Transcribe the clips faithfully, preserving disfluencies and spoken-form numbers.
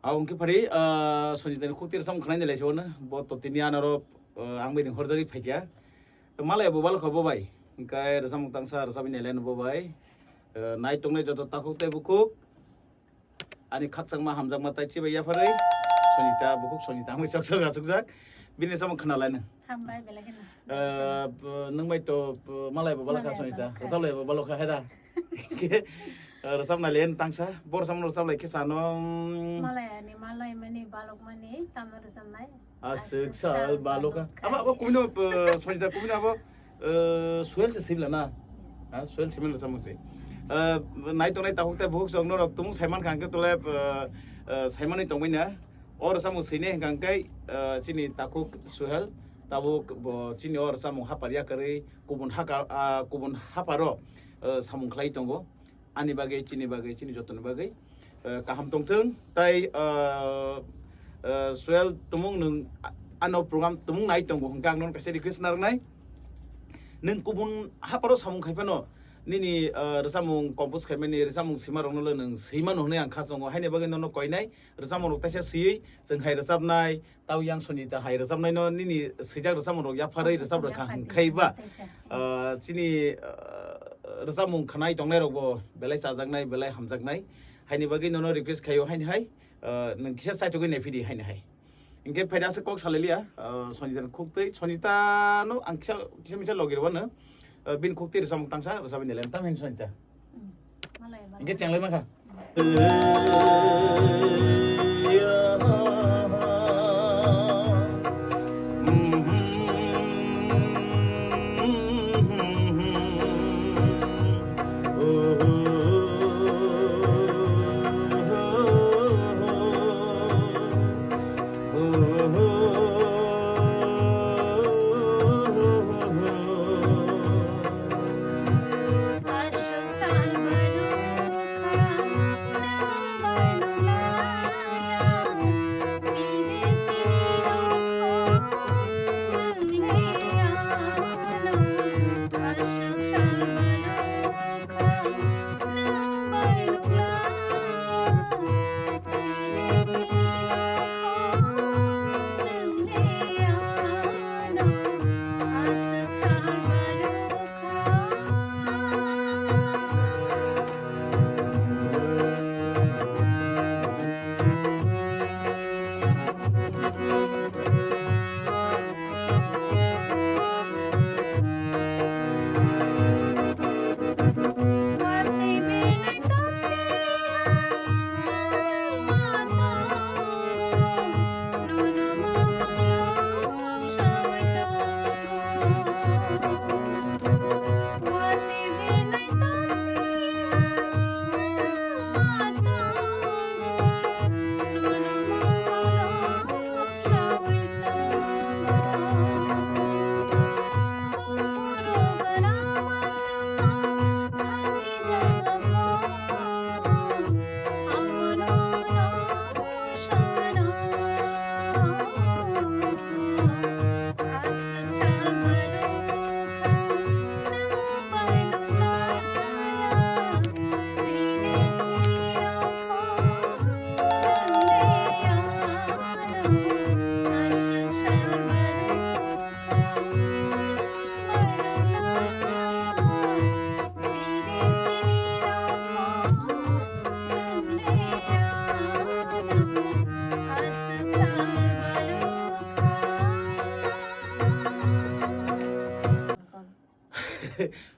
Aw, hwnkhe phari, ah, Sonjitani khukti rwchapmung khwnaini lai se ono. Bo to tini anoro, ah, ang bai ring horjagwi phaikha. Malai bo balokha bo bai. Hwnkhe rwchapmung tangsa rwchapwi nailai no bo bai. Ah, nai tongnai joto takhuk tei bukhuk. Ani khakchangma hamjakma tai chibai yapharwi. Sonjita bukhuk Sonjita hamwi chok chok achukjak. Bini rwchapmung khwnalai nang. Hambai belai kheno. Ah, b-, nwng bai to, b-, malai bo balokha Sonjita. Malai bo balokha. Rwchaplai bo balokha hai da. Khe, ah, rwchapnai le tangsa, bo rwchapmung rwchaplai khe sano, mm. Malai ani malai mani balok mani tamno rwchapnai. Aswk sal balokha. Abo, abo kumino, ah, Sonjita kumino abo, ah, Suel se sibla na? Ah, Suel sibla rwchapmung se. Ah, nai tongnai takhuk tei bukhuk chok norok tumung saiman kha hwnkhe tole, ah, ah, saimani tongbai na. O rwchapmung swinai hwnkha hwnkhe, ah, chini takhuk Suhel, tabuk bo chini o rwchapmung hapar yakarwi kubun haka-, ah, kubun haparo, ah, samung khlai tongo. Ani bagwi, chini bagwi, chini jotoni bagwi, ah, kaham tongthwng. Tai, ah, ah, Suhel, tumung nwng a-, ano program tumung nai tongo hwnkhe ang nono kaisa request narwknai. Nwng kubun haparo samung khai phano nini, ah, rwchapmung compose khaimani, rwchapmung simarokno le nwng swimano hwnwi ang kha chongo. Haini bagwi nono koinai. Rwchapmung rok taisa swiwi chwng hai rwchapnai, tau yang Sonjita hai rwchapnai no nini swijak rwchapmung rok yapharwi rwchap rwkha hwnkhe ba, ah, chini, ah, rwchapmung khwnai tongnai rok bo belai chajaknai, belai hamjaknai. Haini bagwi nono request khaio haini hai, ah, nwng kisa chaithogwi naiphidi haini hai. Hwnkhe phaida se kok salai liya, ah, Sonjita ni khuktwi, Sonjita no ang kisa, kisa misa logi rwano, ah, bini khuktwi rwchapmung tangsa rwchapwi nailai tam hin Sonjita. Hwnkhe chenglai mankha.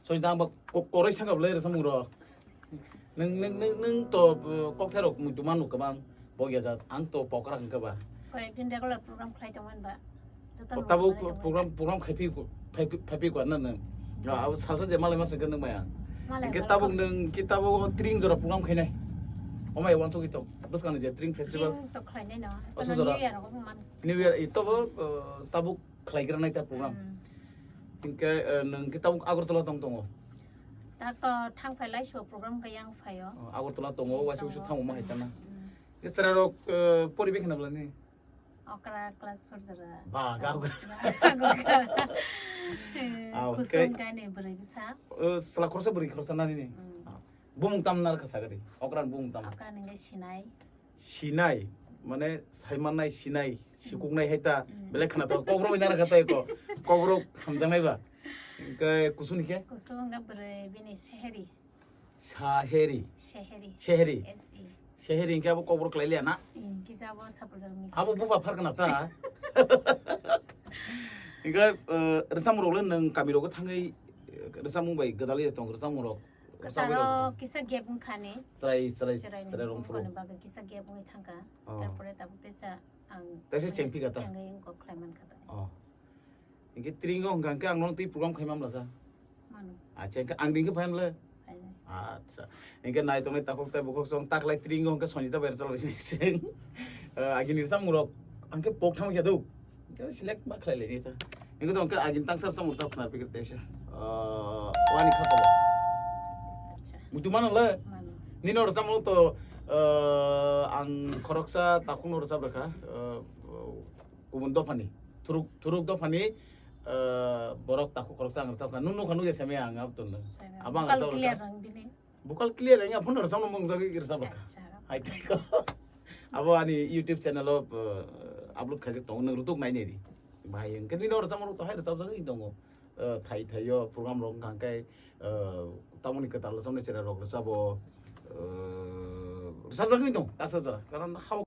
Soi tang ba ko-, koroi saka belai rwchapmung rok. Nwng, nwng, nwng, nwng to, uh, kokthai rok muitu manu kwbang bo ya jat. Ang to pokra hwnkhe ba. Koyekdin regular program khlai tongmani ba. Joto O, nung tabuk khlai tongmani program, ba. Program khai phi, phai, phai phi kwana nwng. Hmm. Ah, abo salsa je malai masa khe nwng maya. Malai Hwnkhe malai tabuk kok. Nwng ki tabuk tring jora program khainai. Omai wansugwi to bwskangni je tring festival. Tring to khlainai no. Oso Kono jora. New Year rogo man. New Year, i tobo, uh, tabuk khlaigra nai ta program. Hmm. Hingke, eh, nwng khe tabuk Agartala tong tongo? Tak to thang phai lai so program khe yang phaio. Oh, Agartala tongo, waisa waisa Tongo. Thango ma hai chana. Hmm. Ke chwrai rok, eh, poribe khna bwlani? Okra class four jora. Ba, ga okra. Okra. Ah, okay. Kusum kainwi bwrwi bwsa. Eh, sala khoroksa bwrwi khoroksa nani ni? Hmm. Ah. Bumung tam nar kha sagadi. Okra ni bumung tam. Okra ni hwnkhe Sinai. Sinai. mane saimanai, sinai, sikuknai hai ta, Mm. belai khwna to. Kokrok bai nana kha tai ko. Kokrok hamjaknai ba. Hingke kusuni khe? Kusung na bwrwi bini Seheri. Saheri. Seheri. Seheri. S E. Seheri hingke abo kokrok khlai liya na? Mm, kisa abo sapurjak mix. Abo buba phar khwna ta. Hingke, eh, rwchapmung rok le nwng kami rogo thangwi, eh, rwchapmung bai gwdalwi tong rwchapmung rok. Kwcharo kisa gap wngkha ni. Chwrai, chwrai, chwrai rong phuru. Chwrai ni bagwi kisa gap wngwi thangkha. Oh. Tarpore tabuk teisa ang Teisa chengpi kha ta? Chengwi wngkok khlai mankha ta. Oh. Hingke tringo hingka hingke ang nono twi program khai mamla sa. Mano. Acha hingke ang dingke phai mle. Phainai. Acha. Hingke nai tongnai takhok tai bukhok song taklai tringo hingke sonjita bai rwchapla sini seng. Eh, agini rwchapmung rok hingke pok thang khe do. Hingke select ma khlai lai ni ta. Hingke to hingke agini tangsa rwchapmung rwchap khna pikir tesa. Eh, wani kha to. Acha. Muitu mano le. Mano. Nino rwchapmung to, eh, ang khoroksa takhukno rwchap rwkha. Eh, kubun dophani, thuruk, thuruk dophani, eh, borok takhuk khoroksa ang rwchapkha. Nung nukha nukya seme ang abtun. Seme. Abang vocal rwchap clear rwkha. Rang bini. Vocal clear wngya phone rwchapno mung jagwi rwchap rwkha. Acha. Hai tei ko. Abo ani YouTube channel o, eh, upload khaijak tongo, nwng rwtuk nai nai di. Bahai hwnkhe nini o rwchapmung to hai rwchapjagwi tongo. Eh, thai thai o program rok wngkha hwnkhe, eh, tamoni kwtal rwchapnai chwrai rok rwchabo, eh, rwchapjagwi tong taksa jora, karon hao.